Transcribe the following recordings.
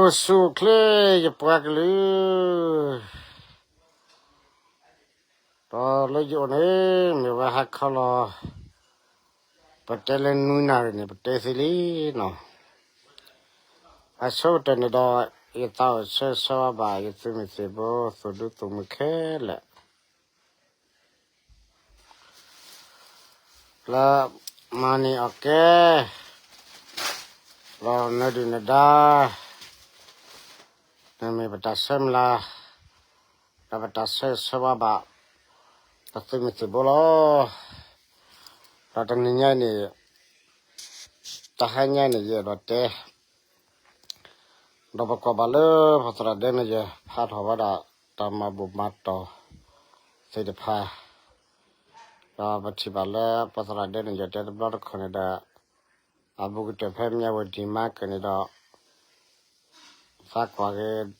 အိၣ်ဆူၣ်အိၣ်ချ့ ယပှၤကလုာ်, ဒီးလၢယအိၣ်န့ၣ် မ့ၢ်ဝဲဟါခီလီၤ. ပတဲလၢနွံနၣ်ရံၣ်န့ၣ် ပတဲသ့လံနီၤ. အဆိကတၢၢ်န့ၣ်ဒီး ယသးအိၣ်ဆၢဂ့ၤဆၢဝါဘၣ် ယသုးမုၢ်သံၣ်ဘိ သူၣ်ဒူသူၣ်မုၢ်ခဲလၢာ် လၢမၤန့ၢ်အီၣ်ကဲ ဒီးနဒုၣ်နဒါ န့ၣ်မ့ၢ်ပတၢ်ဆၢမုၢ်လၢ် ဒီးပတၢ်ဆၢဂ့ၤဆၢဝါဘၣ် ပသုးမုၢ်သံၣ်ဘိလီၤ. ဒီးတနံၤညါအံၤန့ၣ် တဟါညါအံၤန့ၣ် ယအဲၣ်ဒိးတဲ ဒီးပကွၢ်ဘၣ်လၢပသရၣ်ဒဲန့ၣ် ယဖးထီၣ်ဝဲဒၣ် တၢ်မၤဘူၣ်မၤတီၢ်သ့ၣ်တဖၣ်, ဒီးပထံၣ်ဘၣ်လၢပသရၣ်ဒဲန့ၣ် ယတဲတဘျီတခီၣ်န့ၣ်ဒီး အဘူးကတၢၢ်ဖဲမၠးဝတံၢ်မၤကၢၢ်န့ၣ်ဒီး သးကွၢ်က့ၤ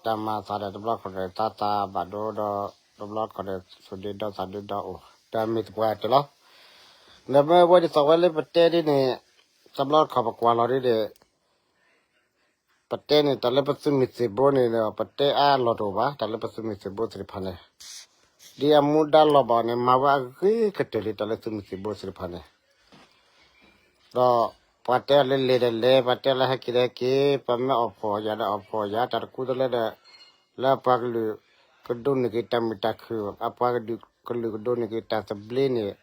တၢ်မၤသးဒီးတဘျီခီၣ်ဒီး သးသးဘၣ်ဒိဒီး တဘျီခီၣ်ဒီး သူၣ်ဒ့ဒီသးဒ့ဒီအိၣ် တၢ်မ့ၢ်တပှၢ်တၢၢ်လီၤ. ဒီးမ့ၢ်ဝဲဒ်သိးဝဲလၢပတဲဒ်န့ၣ် တဘျီခီၣ်ပကွၢ်လီၤဒ်န့ၣ် ပတဲန့ၣ် တၢ်လၢပသုးမုၢ်သံၣ်ဘိန့ၣ်ဒီး ပတဲအါအလီၢ်တအိၣ်ဘၣ်, တၢ်လၢပသုးမုၢ်သံၣ်ဘိသ့ၣ်တဖၣ်န့ၣ် ဒ်အမူဒါလီၤဘၣ်န့ၣ် မၤဝဲအဂ့ၤကတၢၢ်လံ တၢ်လၢသုးမုၢ်သံၣ်ဘိသ့ၣ်တဖၣ်န့ၣ် ဒီးပှၤတဲလၢလဲၤဒီးလဲၤ, ပှၤတဲလၢဟဲက့ၤဒီးဟဲက့ၤ, ပှၤမ့ၢ်အီၣဖိးအီၣ်ယၤဒီးအီၣ်ဖိးအီၣ်ယၤ, တၢ်တကူတလၢဒီး လၢအပှၤကလုာ်ကဒိးန့ၢ်က့ၤတၢ်မုာ်တၢ်ခုၣ်, အပှၤကလုာ်ကဒိးန့ၢ်က့ၤတၢ်သဘျ့န့ၣ်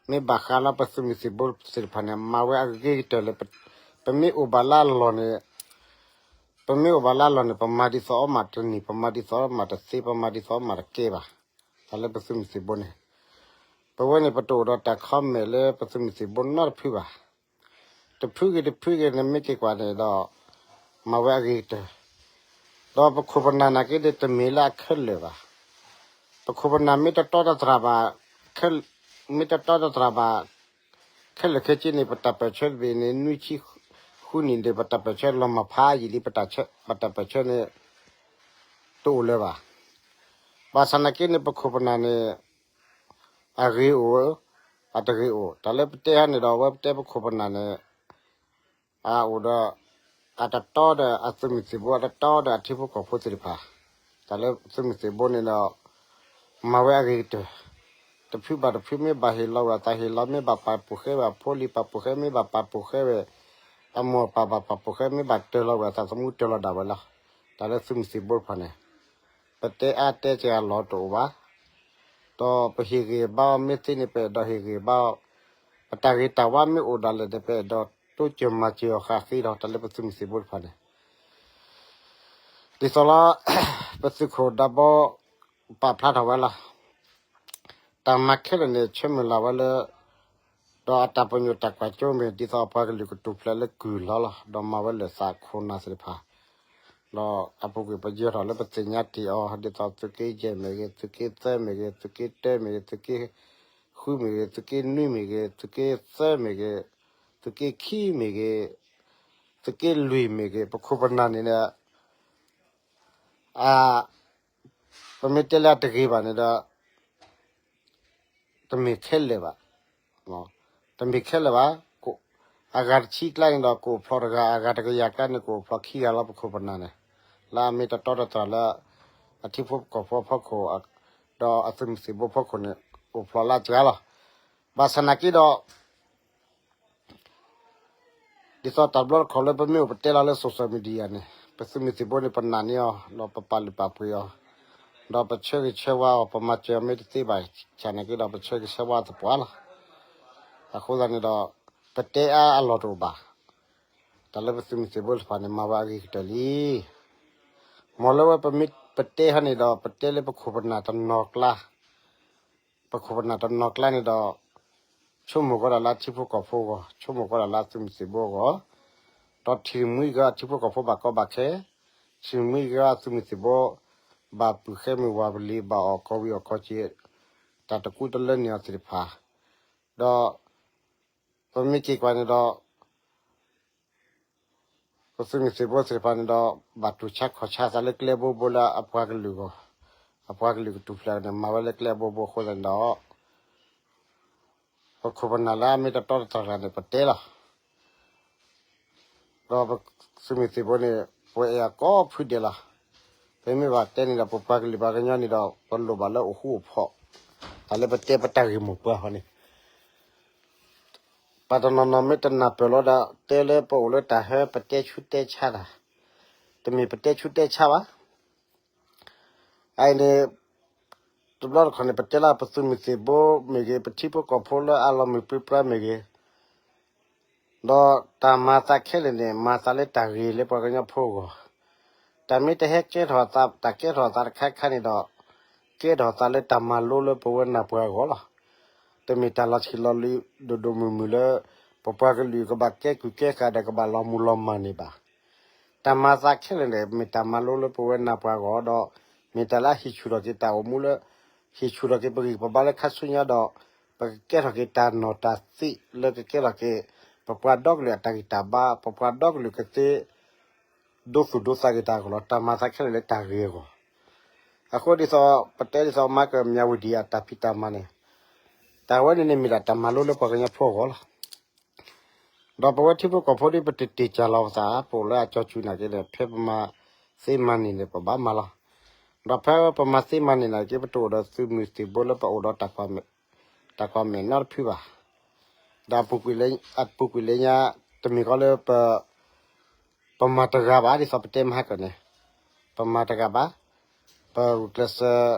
မ့ၢ်ဘၣ်ဃးလၢပသုးမုၢ်သံၣ်ဘိသ့ၣ်တဖၣ်န့ၣ် မၤဝဲအဂ့ၤကတၢၢ်လၢ ပမ့ၢ်အိၣ်ဘၣ်လၢအလီၢ်န့ၣ် ပမ့ၢ်အိၣ်ဘၣ်လၢအလီၢ်န့ၣ် ပမၤဒ်သိးအီၣ်မးတန့ၢ်, ပမၤဒ်သိးအီၣ်မးတသ့, ပမၤဒ်သိးအီၣ်မးတကဲဘၣ်. တၢ်လၢပသုးမုၢ်သံၣ်ဘိန့ၣ် ပဝဲန့ၣ် ပတအိၣ်ဒီးတၢ် comment လၢပသုးမုၢ်သံၣ်ဘိနီတဖုဘၣ်. တဖုဂ့ၤတဖုဂ့ၤ နမ့ၢ်က့ၤကွၢ်န့ၣ်ဒီး မၤဝဲအဂ့ၤကတၢၢ်, ဒီးပခိၣ်ပနၢ်နာ်က့န့ၣ် တမ့ၢ်လၢအခဲလၢာ်ဘၣ်. ပခိၣ်ပနၢ်မ့ၢ်တတီတတြၢ်ဘၣ်, မ့ၢ်တတီတတြၢ်ဘၣ် ခဲလၢာ်ခဲဆ့န့ၣ် ပတၢ်ပၢၢ်ဆၢတဘ့ၣ်န့ၣ် နွံဆံဃုနံၣ်ဒီး ပတၢ်ပၢၢ်ဆၢလီၤမၢ်ဖးယံာ်လံ, ပတၢ်ပၢၢ်ဆၢန့ၣ် တအိၣ်လၢၤဘၣ်. ဘၣ်ဆၣ်နာ်က့န့ၣ် ပခိၣ်ပနၢ်န့ၣ် အဂ့ၤအိၣ်, အတဂ့ၤအိၣ်, တၢ်လၢပတဲဟါန့ၣ်ဒီး အဝဲပတဲပခိၣ်ပနၢ်န့ၣ် အအိၣ်ဒီး အတတီဒီးအသုးမုၢ်သံၣ်ဘိ, အတတီဒီးအထံဖိကီၢ်ဖိသ့ၣ်တဖၣ်, တၢ်လၢသုးမုၢ်သံၣ်ဘိန့ၣ်ဒီး မၤဝဲအဂ့ၤကတၢၢ်, တဖုဘၣ်တဖု မ့ၢ်ဘၣ်ဟ့ၣ်လီၤဝဲအသးဟ့ၣ်လီၤ, မ့ၢ်ဘၣ်ပာ်ပူၤဃဲဝဲအဖိလံၤပာ်ပူၤဃဲ, မ့ၢ်ဘၣ်ပာ်ပူၤဃဲဝဲ အမိၢ်ပၢ်ဘၣ်ပာ်ပူၤဃဲ, မ့ၢ်ဘၣ်တၢၤလီၤဝဲအသးသမူတၢၤလီၤဒၣ်ဝဲလီၤ. တၢ်လၢသုးမုၢ်သံၣ်ဘိတဖၣ်န့ၣ် ပတဲအါတဲစှၤအလီၢ်တအိၣ်ဘၣ်. ဒီးပဟ့ၣ်ဂံၢ်ဘါအီၤ မ့ၢ်သ့န့ၣ် ပအဲၣ်ဒိးဟ့ၣ်ဂံၢ်ဘါအီၤ, ပတၢ်ဂ့ၤတၢ်ဝါမ့ၢ်အိၣ်ဒၣ်လဲာ်န့ၣ် ပအဲၣ်ဒိးတိစၢၤမၤစၢၤအီၤဃာ်ဃ့ဒီး တၢ်လၢပသုးမုၢ်သံၣ်ဘိတဖၣ်န့ၣ် ဒ်သိးလၢ ပသုးခိၣ်ဒးဘီ ပာ်ဖျါထီၣ်ဝဲလီၤ. တၢ်မၤခဲလၢာ်န့ၣ် ဆၢမုၢ်လၢ်ဝဲလၢ ဒီးအတၢ်ပညိၣ်တၢ်ကွၢ်စိမ့ၢ် ဒ်သိးအပှၤကလုာ်ကတူၢ်ဖျဲးလၢကုၢ်လီၤလီၤ, ဒီးမၤဝဲလၢာ်သးခိၣ်နၢ်သ့ၣ်တဖၣ်, ဒီးအပူၤကွံာ်ပယၢၤထီၣ်လၢပသ့ၣ်ညါတ့ၢ်အီၤ ဒ်သိးသုးက့ယဲၢ်မ့ၢ်ဂ့ၤ, သုးက့သၢမ့ၢ်ဂ့ၤ, သုးက့တၢမ့ၢ်ဂ့ၤ, သုးက့ဃုမ့ၢ်ဂ့ၤ, သုးက့နွံမ့ၢ်ဂ့ၤ, သုးက့သၢမ့ၢ်ဂ့ၤ, သုးက့ခံမ့ၢ်ဂ့ၤ, သုးက့လွံၢ်မ့ၢ်ဂ့ၤ, ပခိၣ်ပနၢ်န့ၣ်ဒီး အ ပမ့ၢ်တဲလၢအတဂ့ၤဘၣ်န့ၣ်ဒီး တမ့ၢ်ခဲလၢာ်ဘၣ်, တမ့ၢ်ခဲလၢာ်ဘၣ်. အဂၤတဆံကျါန့ၣ်ဒီး ကအိၣ်ဖျိးတဂၤ, အဂၤတကယၤကျါန့ၣ် ကအိၣ်ဖျိးခံဂၤလီၤ ပခိၣ်ပနၢ်န့ၣ်, လၢအမ့ၢ်တတီတတြၢ်လၢ အထံဖိကီၢ်ဖိအဖီခိၣ်, ဒီးအသုးမုၢ်သံၣ်ဘိဖီခိၣ်န့ၣ် အိၣ်ဖျိးလၢအစှၤလီၤ. ဘၣ်ဆၣ်နာ်က့ဒီး ဒ်သိးတၢ်တဘျီတခီၣ်လၢပမ့ၢ်အိၣ်ပတဲလီၤလၢ social media န့ၣ် ပသုးမုၢ်သံၣ်ဘိန့ၣ် ပနာ်န့ၢ်အီၤ ဒီးပပာ်လုၢ်ပာ်ပှ့ၤအီၤ, ဒီးပဆၢဂ့ၤဆၢဝါအီၤ, ပမၤစၢၤအီၤမ့ၢ်တသ့ဘၣ်ဆၣ်နာ်က့ဒီး ပဆၢဂ့ၤဆၢဝါသပှၢ်လီၤ. အဃိသတးန့ၣ်ဒီး ပတဲအါအလီၢ်တအိၣ်ဘၣ်. တၢ်လၢပသုးမုၢ်သံၣ်ဘိတဖၣ်န့ၣ် မၤဝဲအဂ့ၤကတၢၢ်လံ. မ်လၢဝဲပမ့ၢ်ပတဲဟါန့ၣ်ဒီး ပတဲလၢပခိၣ်ပနၢ်တနီၤကျါ ပခိၣ်ပနၢ်တနီၤကျါန့ၣ်ဒီး ဆိကမိၣ်ကီးဒၣ်လၢအထံဖိကီၢ်ဖိအဂီၢ်, ဆိကမိၣ်ကီးဒၣ်လၢအသုးမုၢ်သံၣ်ဘိအဂီၢ်, ဒီးထံၣ်မှံကီးအထံဖိကီၢ်ဖိဘၣ်ကီဘၣ်ခဲ, ထံၣ်မှံကီးအသုးမုၢ်သံၣ်ဘိ ဘၣ်ပုၢ်ဃဲမုၢ်ဝၤပလံၤ ဘၣ်အီၣ်ကီဝံၤအီၣ်ကီစ့, တၢ်တကူတလၢန့ၢ်အီၤသ့ၣ်တဖၣ်, ဒီး ပမ့ၢ်က့ၤကွၢ်န့ၣ်ဒီး ပသုးမုၢ်သံၣ်ဘိသ့ၣ်တဖၣ်န့ၣ်ဒီး ဘၣ်တူၢ်ဆါခီၣ်ဆါသးလၢကျဲဘိဘိလၢအပှၤကလုာ်အဂီၢ်, အပှၤကလုာ်ကတူၢ်ဖျဲးန့ၣ် မၤဝဲလၢကျဲဘိဘိအဃိသတးန့ၣ်ဒီး ပခိၣ်ပနၢ်လၢအမ့ၢ်တတီတတြၢ်န့ၣ် ပတဲလီၤ. ဒီးပသုးမုၢ်သံၣ်ဘိန့ၣ် ပအဲၣ်အကိးဖုဒဲးလီၤ. ပမ့ၢ်ဘၣ်တဲန့ၣ်ဒီး ပပှၤကလုာ်ပှၤကညီန့ၣ်ဒီး ပလိၣ်ဘၣ်လၢအိၣ်ဃူအိၣ်ဖိး, တၢ်လၢပတဲပတၢ်ဂ့ၢ်မိၢ်ပှၢ်ဟီန့ၣ် ပှၤတနီၤနီၤမ့ၢ်တနၢ်ပၢၢ်လီၤဒီး တဲလၢပအိၣ်လၢတၢ်ဟဲပတဲဆူးတဲဆါတၢ်, တမ့ၢ်ပတဲဆူးတဲဆါဘၣ်. အအံၤန့ၣ် တဘျီတခီၣ်န့ၣ် ပတဲလၢပသုးမုၢ်သံၣ်ဘိမ့ၢ်ဂ့ၤ, ပထံဖိကီၢ်ဖိလၢအလီၤမုၢ်ပြံပြါမ့ၢ်ဂ့ၤ, ဒီးတၢ်မၤသးခဲလၢာ်န့ၣ် မၤသးလၢတၢ်ဂ့ၤလၢပှၤကညီဖိအဂီၢ်, တၢ်မ့ၢ်တဟဲကဲထီၣ်သး, တၢ်ကဲထီၣ်သးတခါခါန့ၣ်ဒီး ကဲထီၣ်သးလၢတၢ်မၤလိလၢပဝဲနၢ်ပှၤအဂီၢ်လီၤ. တမ့ၢ်တၢ်လီၤဆံးလီၤလံဒိၣ်ဒိၣ်မုၢ်မုၢ်လၢ ပပှၤကလုာ်ကဘၣ်ကဲကုၢ်ကဲဃာ်ဒီးကဘၣ်လီၤမုၢ်လီၤမၢ်န့ၣ်ဘၣ်. တၢ်မၤသးခဲလၢာ်န့ၣ် မ့ၢ်တၢ်မၤလိလၢပဝဲနၢ်ပှၤအဂီၢ်ဒီး မ့ၢ်တၢ်လၢအဟံးဆူၣ်ထီၣ်က့ၤတၢ်အိၣ်မူလၢ ဟံးဆူၣ်ထီၣ်က့ၤပဂံၢ်ပဘါလၢခါဆူညါဒီး ပကကဲထီၣ်က့ၤတၢ်နီၢ်တၢ်သံးလၢကကဲထီၣ်က့ၤ ပပှၤဒီကလုာ်အတၢ်ဂံၢ်တၢ်ဘါ, ပပှၤဒီကလုာ်ကသ့ ဒိသူၣ်ဒိသးက့ၤတၢ်အဂီၢ်လီၤ. တၢ်မၤသးခဲလၢာ်လၢတၢ်ဂ့ၤအဂီၢ်, အဃိဒ်သိး ပတဲဒ်သိးမၤကမၠၤဝတံၤအတၢ်ဖံးတၢ်မၤန့ၣ်, တၢ်ဝဲန့ၣ်န့ၣ်မ့ၢ်ဒၣ်တၢ်မၤလိလၢပှၤကညီဖိအဂီၢ်လီၤ. ဒီးပဝဲထံဖိကီၢ်ဖိဒ်ပတတ့ၢ်ကၢ်လီၤပသး ပအိၣ်လၢအကၠီၤစူၤနာ်က့ဒီး ဖဲပမၤသ့မၤန့ၢ်န့ၣ် ပဘၣ်မၤလီၤ. ဒီးဖဲပမၤသ့မၤန့ၢ်နာ်က့ ပတအိၣ်ဒီးသုးမုၢ်သံၣ်ဘိလၢပအိၣ်ဒီး တၢ်ကွၢ်မဲာ်နီတဖုဘၣ်. ဒီးအပူၤကွံာ်လၢညါ တမ့ၢ်ဃီလၢ ပမၤတဂၤဘၣ် ဒ်သိးပတဲမဟါကၢၢ်န့ၣ်, ပမၤတဂၤဘၣ်, ပဂုာ်ကျဲးစၢး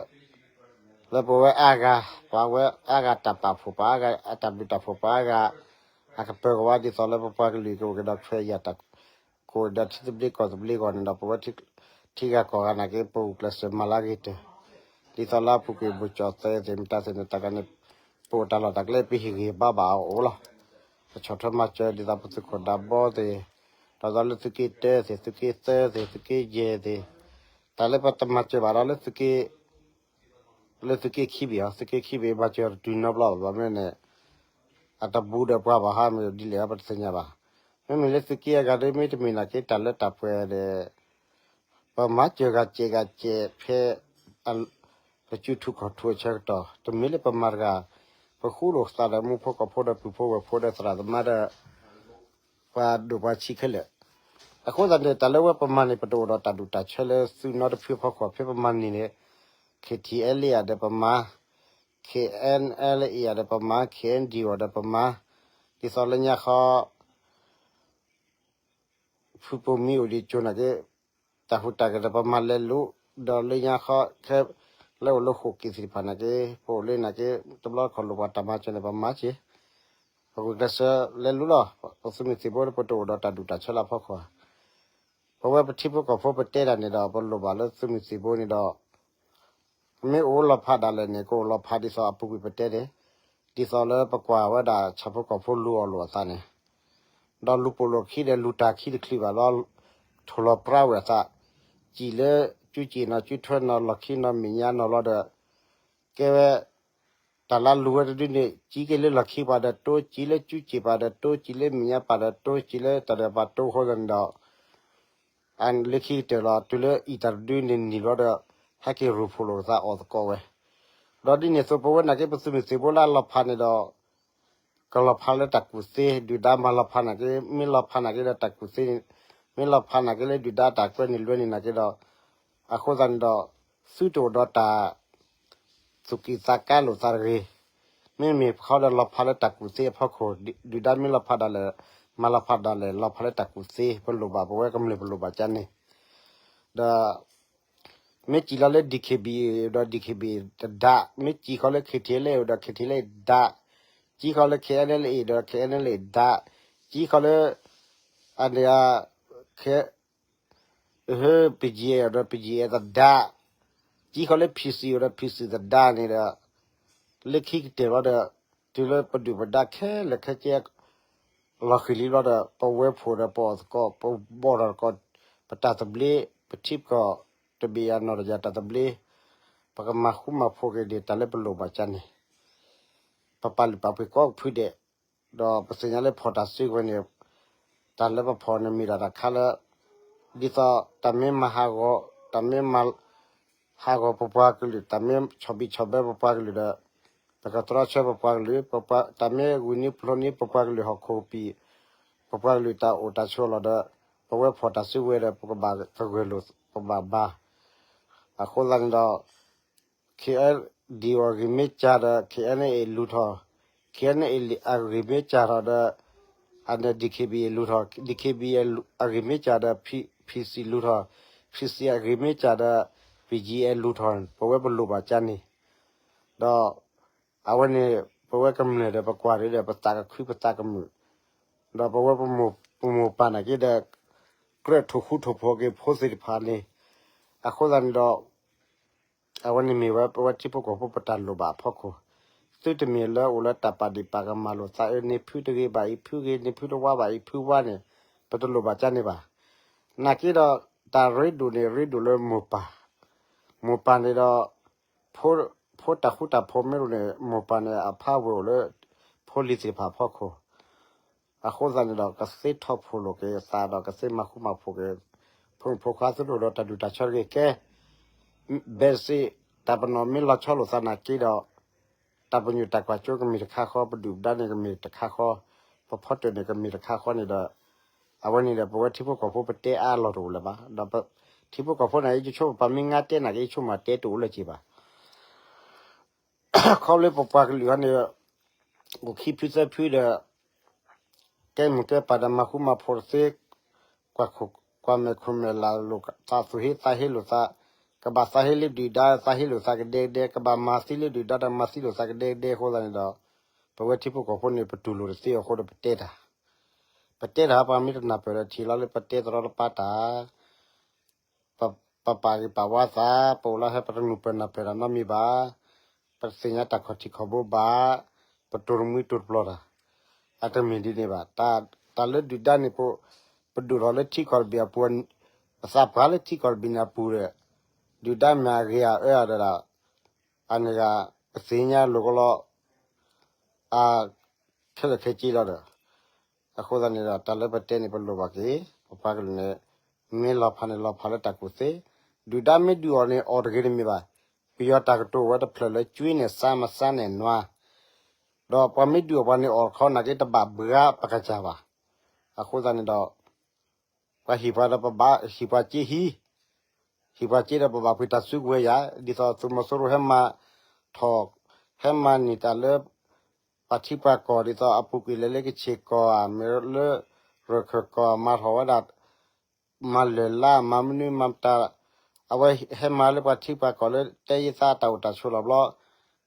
လၢပဝဲအါဂၤ, ပှၤဝဲအါဂၤတၢ်ပာ်ဖှိၣ် ပှၤအါဂၤအတၢ်ဘျုးတၢ်ဖှိၣ် ပှၤအါဂၤ အကပၢၤကဝါ ဒ်သိးလၢပပှၤကလုာ်ကအိၣ်က့ၤဒီးခွဲးယာ်တၢ် ကအိၣ်ဒီးထံသဘျ့ကီၢ်သဘျ့အဂီၢ်န့ၣ်ဒီး ပဝဲထံဂၤကီၢ်ဂၤနာ်က့ ပဂုာ်ကျဲးစၢးမၤလၢအဂ့ၤကတၢၢ်, ဒ်သိးလၢအပူၤကွံာ် ဘိၣ်ကၠီၣ်သဲသ့ၣ် မတၤသ့ၣ်န့ၣ် တၢ်ဂၤန့ၣ် ပအိၣ်တၢ်လီၢ်တၢ်ကျဲ ပဟ့ၣ်ဂံၢ်ဘါဘၣ်အအိၣ်လီၤ. ပဆီၣ်ထွဲမၤစၢၤဒ်သိးပသုးခိၣ်ဒးဘီသ့ၣ်, ဒီးလၢသုးက့တၢသ့ၣ် သုးက့သၢသ့ၣ် သုးက့ယဲၢ်သ့ၣ်, တၢ်လၢပတမၤစၢၤဘၣ်ဒီးလၢသုးက့ လၢသုးက့ခံဘ့ၣ်အီၤ သုးက့ခံဘ့ၣ် မၤစၢၤတတုၤနီတဘျီဘၣ် ဘၣ်မနုၤန့ၣ် အတဘူးဒီးပှၤဘၣ်ဟါ မ့ၢ်ဒ်လဲၣ် ပတသ့ၣ်ညါဘၣ်. မ့မ့ၢ်လၢသုးက့အဂၤဒီး မ့တမ့ၢ်နာ်က့ တၢ်လၢတၢ်ပှဲၤဒီး ပမၤစၢၤဂၤစဲးဂၤစဲးဖဲ ပစုထူခီၣ်ထူအဆၢကတီၢ် တမ့ၢ်လၢပမၤတဂၤ, ပဃူလိာ်သးဒီးမူဖိကီၢ်ဖိဒီးပုၢ်ဖိဝဲၢ်ဖိဒီးသရၣ်သမါဒီး ပှၤဒိၣ်ပှၤဆံးခဲလၢာ်. အဃိသတးန့ၣ် တၢ်လၢဝဲပမၤန့ၣ် ပတအိၣ်ဒီးတၢ်ဒူၣ်တၢ်ဆၢလၢသုးနီတဖုအဖီခိၣ် ဖဲပမၤန့ၢ်န့ၣ် K T L A ဒီးပမၤ, K N L A ဒီးပမၤ, K N D O ဒီးပမၤ, ဒ်သိးလၢညါဃီ ဖုပိာ်မံအိၣ်ဒံးကၠိနာ်က့ တၢ်ဟူးတၢ်ဂဲၤဒီးပမၤလဲၤလိာ်, ဒီးလၢညါဃီ ခဲ လၢအိၣ်လၢဃိာ်က့ၤသ့ၣ်တဖၣ်နာ်က့ ပအိၣ်လၢနာ်က့ တဘျီတခီၣ်လိၣ်ပှၤတၢ်မၤစၢၤန့ၣ် ပမၤစၢၤ, ပဂုာ်ကျဲးစၢးလဲၤလိာ်လီၤ. ပသုးမုၢ်သံၣ်ဘိလၢပတအိၣ်ဒီးတၢ်ဒူၣ်တၢ်ဆၢလၢအဖီခိၣ်, ပဝဲပထံဖိကီၢ်ဖိပတဲတၢ်န့ၣ်ဒီး ပလိၣ်ဘၣ်လၢသုးမုၢ်သံၣ်ဘိန့ၣ်ဒီး မ့ၢ်အိၣ်လီၤဖးဒၣ်လဲာ်န့ၣ် ကအိၣ်လီၤဖးဒ်သိးအပူၤကွံာ်ပတဲန့ၣ်, ဒ်သိးလၢပကွၢ်ဝဲဒၣ်ဆၣ်ဖိကီၢ်ဖိလူၤအီၣ်လိာ်အသးန့ၣ်, ဒီးလူၤပိာ်လိာ်ခံဒီးလူၤတၢ်ခံတချုးဘၣ်လီၤ, ထိၣ်လီၤပြါဝဲအသး, စံၣ်လၢကၠူစံၣ်နီၤ ကၠူထွဲနီၤ လီၢ်ခံနီၤ မဲာ်ညါနီၤလီၤဒီး ကဲဝဲ တၢ်လၢလူၤဝဲတဒုန့ၣ် စံၣ်က့ၤလၢလီၢ်ခံပၤဒီးတိ, စံၣ်လၢကၠူစံၣ်ပၤဒီးတိ, စံၣ်လၢမဲာ်ညါပၤဒီးတိ, စံၣ်လၢတၢ်ဒီးပၤတိအဃိသတးန့ၣ်ဒီး အလၢခံကတၢၢ်လီၤ တုၤလၢအံၤတၢ်တဒုန့ၣ်နံၤဘျီဒီး ဟဲက့ၤရိၣ်ဖှိၣ်လိာ်သးအီၣ်သကိးဝဲ, ဒီးဒ်န့ၣ်အသိးပဝဲနာ်က့ ပသုးမုၢ်သံၣ်ဘိလၢအလီၤဖးန့ၣ်ဒီး ကလီၤဖးလၢတၢ်ကူၣ်သ့, ဒုၣ်ဒါမၤလီၤဖးနာ်က့, မ့ၢ်လီၤဖးနာ်က့ဒီးတၢ်ကူၣ်သ့, မ့ၢ်လီၤဖးနာ်က့လၢဒုၣ်ဒါတၢ်ကွဲန့ၣ်လွဲန့ၣ်နာ်က့ဒီး, အဃိသတးန့ၣ်ဒီး သုတအိၣ်ဒီးတၢ် သူၣ်ကံၢ်သးကါလိာ်သးတဂ့ၤ. မ့မ့ၢ်ပခီဒီးလီၤဖးလၢတၢ်ကူၣ်သ့အဖီခိၣ်, ဒုၣ်ဒါမ့ၢ်လီၤဖးဒၣ်လဲာ်, မၤလီၤဖးဒၣ်လဲာ်, လီၤဖးလၢတၢ်ကူၣ်သ့, ပလိၣ်ဘၣ် ပဝဲကမျၢၢ်ပလိၣ်ဘၣ်ကန့ၣ်, ဒီး မ့ၢ်စံၣ်လီၤလၢ D K B A ဒီး D K B A တဒါ, မ့ၢ်စံၣ်ဃီလၢ K T L A ဒီး K T L A ဒါ, စံၣ်ဃီလၢ K N L A ဒီး K N L A ဒါ, စံၣ်ဃီလၢ အန့ၣ် P G A ဒီး P G A တဒါ, စံၣ်ဃီလၢ P C ဒီး P C တဒါန့ၣ်ဒီး လၢခံကတၢၢ်ဘျီဒီး တုၤလၢပဒုၣ်ပဒါခဲလၢာ်ခဲဆ့ လီၤဃံၤလံဘျီဒီး ပဝဲဖှိၣ်ဒီးပအီၣ်သကိး ပဘီၣ်ထီၣ်သကိး ပတၢ်သဘျ့ ပထံပကီၢ်တဘ့ၣ်ယၤနီၢ်တယၤတၢ်သဘျ့ ပကမၤဃူမၤဖိးက့ၤဒ်တၢ်လၢပလိၣ်ဘၣ်ကန့ၣ် ပပာ်လုၢ်ပာ်ပှ့ၤကိးဖုဒဲး ဒီးပသ့ၣ်ညါလၢဖီၣ်တၢ်စုကဝဲၤန့ၣ် တၢ်လၢပဖီၣ်န့ၣ်မ့ၢ်ဒၣ်တၢ်ခါလၢ ဒ်သိးတၢ်မ့ၢ်မၤဟးဂီၤ တၢ်မ့ၢ်မၤ ဟးဂီၤပပှၤကလုာ် တၢ်မ့ၢ်ဆီၣ်ဘံၣ်ဆီၣ်ဘၢပပှၤကလုာ်ဒီး ပကတြီဆၢပပှၤကလုာ် တၢ်မ့ၢ်ဂုာ်န့ၢ်ဖျိန့ၢ်ပပှၤကလုာ်ဟီၣ်ခိၣ်ကပံာ် ပပှၤကလုာ်တၢ်အိၣ်တၢ်ဆိးလီၤဒီး ပဝဲဖီၣ်တၢ်စုကဝဲၤဒီး ပကဘၣ်သဂၢၢ်လိာ် ပဘၣ်ဘါ. အဃိသတးန့ၣ်ဒီး ခ့ၣ်အဲၣ်ဒံၣ်အဂ့ၢ်မ့ၢ်စှၤဒီး ခ့ၣ်အဲၣ်အဲၣ်လူၤထီၣ်, ခ့ၣ်အဲၣ်အဲၣ်အဂ့ၢ်မ့ၢ်စှၤထီၣ်ဒီး အန့ၣ် DKBA လူၤထီၣ်, DKBA အဂ့ၢ်မ့ၢ်စှၤဒီး PC လူၤထီၣ်, PC အဂ့ၢ်မ့ၢ်စှၤဒီး BGF လူၤထီၣ်, ပဝဲပလိၣ်ဘၣ်ကန့ၣ်, ဒီး အဝဲန့ၣ် ပဝဲကမျၢၢ်ဒီး ပကွၢ်ဒ်ဒီး ပသးကခု ပသးကမုာ်, ဒီးပဝဲပမိၢ်ပၢ်နာ်က့ဒီး ကြၢးထိၣ်ဃူထိၣ်ဖိးက့ၤဖိသ့ၣ်တဖၣ်န့ၣ်, အဃိသတးန့ၣ်ဒီး အဝဲန့ၣ်မ့ၢ်ဝဲ ပဝဲထံဖိကီၢ်ဖိပတၢ်လိၣ်ဘၣ်အဖီခိၣ်, သုတမ့ၢ်လၢအိၣ်လၢတၢ်ပာ်ဒံးပာ်ကမၣ်လိာ်သးအၢ န့ၢ်ဖုတဂ့ၤဘၣ်အံၤဖုဂ့ၤ န့ၢ်ဖုတဝါဘၣ်အံၤဖုဝါန့ၣ် ပတလိၣ်ဘၣ်ကန့ၣ်ဘၣ်. နာ်က့ဒီး တၢ်ရ့ဒိၣ်န့ၣ် ရ့ဒိၣ်လၢမိၢ်ပၢ်, မိၢ်ပၢ်န့ၣ်ဒီး ဖိတၢ်ဃူတၢ်ဖိးမ့ၢ်အိၣ်န့ၣ် မိၢ်ပၢ်န့ၣ် အဖးဝဲၢ်အိၣ်လၢ ဖိလံၤသ့ၣ်တဖၣ်အဖီခိၣ်, အဃိသတးန့ၣ်ဒီး ကသ့ထီၣ်ဖိးလိာ်က့ၤသးဒီး ကသ့မၤဃူမၤဖိးက့ၤ ဖိမုၣ်ဖိခွါသုတအိၣ်ဒီးတၢ်ဒူၣ်တၢ်ဆၢတဂ့ၤကဲ ဘဲးစ့း တၢ်ပနီၣ်မ့ၢ်လီၤဆီလိာ်သးနာ်က့ဒီး တၢ်ပညိၣ်တၢ်ကွၢ်စိကမ့ၢ်တခါဃီ ပဒုၣ်ပဒါန့ၣ်ကမ့ၢ်တခါဃီ, ပဖီတၢၣ်န့ၣ်ကမ့ၢ်တခါဃီန့ၣ်ဒီး အဝဲန့ၣ်ဒီး ပဝဲထံဖိကီၢ်ဖိပတဲအါလီၤတအိၣ်လၢၤဘၣ်. ဒီးထံဖိကီၢ်ဖိန့ၣ် ယဆိကမိၣ်ပမ့ၢ်ငါတဲနာ်က့ ယဆိကမိၣ်တဲတအိၣ်လၢၤက့ၤဘၣ်. ခီဖျိပပှၤကလုာ်ဟီန့ၣ် အိၣ်ခံဖုသၢဖုဒီး ကဲမုၢ်ကဲပၢ်ဒီးမၤဃူမၤဖိးတသ့, ကွၢ်မဲာ်ခိၣ်မဲာ်လၢ်လိာ်သး သူၣ်ဟ့သးဟ့လိာ်သး, ကဘၣ်သးဟ့လၢဒုၣ်ဒါ သးဟ့လိာ်သးကဒဲကဒဲ, ကဘၣ်မၤသံလၢဒုၣ်ဒါဒီးမၤသံလိာ်သးကဒဲကဒဲအဃိသတးန့ၣ်ဒီး ပဝဲထံဖိကီၢ်ဖိန့ၣ် ပတူၢ်လိာ်တသ့အဃိဒီးပတဲတၢ်, ပတဲတၢ်ပှၤမ့ၢ်တနၢ်ပၢၢ်ဒီးထံၣ်လီၤလၢပတဲတရီတပါတၢ် ပပာ်ဂံၢ်ပာ်ဝါသး ပအိၣ်လၢဟဲပတနုာ်ပၢၢ်နၢ်ပၢၢ်တၢ်နီတမံၤဘၣ်, ပတသ့ၣ်ညါတၢ်ခီၣ်ထံးခီၣ်ဘိဘၣ်, ပတိၤတမှံတိၤတပျီၤတၢ်, အတမ့ၢ်ဒ်န့ၣ်ဘၣ်. တၢ်လၢဒုၣ်ဒါန့ၣ် ပဒိၣ်ထီၣ်လၢထံကီၢ်တဘ့ၣ်အပူၤ, ပသးပှၢ်လၢထံကီၢ်တဘ့ၣ်န့ၣ်အပူၤဒီး ဒုၣ်ဒါမ့ၢ်အဂ့ၤအအၢအဒီး အန့ၣ်ဂ့ၤ ပသ့ၣ်ညါလိာ်ကလီ အခဲလၢာ်ခဲဆ့လီၤဒီး အဃိသတးန့ၣ်ဒီး တၢ်လၢပတဲန့ၣ် ပလိၣ်ဘၣ်က့ၤ ပပှၤကလုာ်န့ၣ် မ့ၢ်လီၤဖးန့ၣ် လီၤဖးလၢတၢ်ကူၣ်သ့, ဒုၣ်ဒါမ့ၢ်ဒုးအီၤန့ၣ် အီၣ်တဂ့ၤတမ့ၢ်ဘၣ်. ပယီၤတၢ်ကတိၤဝဲတဖျၢၣ်လၢ ကၠွ့န့ၢ်သါ မသါန့ၢ်နွါ, ဒီးပှၤမ့ၢ်ဒုးအီၤပှၤန့ၣ် အီၣ်တခီနာ်က့ တဘၣ်ဘှါပကစၢ်ဘၣ်. အဃိသတးန့ၣ်ဒီး ပှၤဟံၣ်ပှၤဒီးပဘၣ်ဟံၣ်ပှၤက့ဟံၣ်, ဟံၣ်ပှၤက့ဒီးပဘၣ်ပှ့ၤတၢ်စုကဝဲၤယၤ, ဒ်သိးသုးမီၤစိရိၤဟဲမၤထီၣ်, ဟဲမၤန့ၢ်တၢ်လၢ ပှၤထံပှၤကီၢ် ဒ်သိးအပူၤကွံာ်လဲၤလၢကဆ့ၣ်ကီၢ်ဧါ, မ့ၢ်လၢရခၢၣ်ကီၢ် မၤထီၣ်ဝဲဒၣ် မၤလၢၢ်လါ မၤမနုၤမၤတၢ်, အဝဲဟဲမၤလၢပှၤထံပှၤကီၢ်လၢတဲယသးတၢ်အိၣ်တၢ်ဆိးလီၤဘျီ,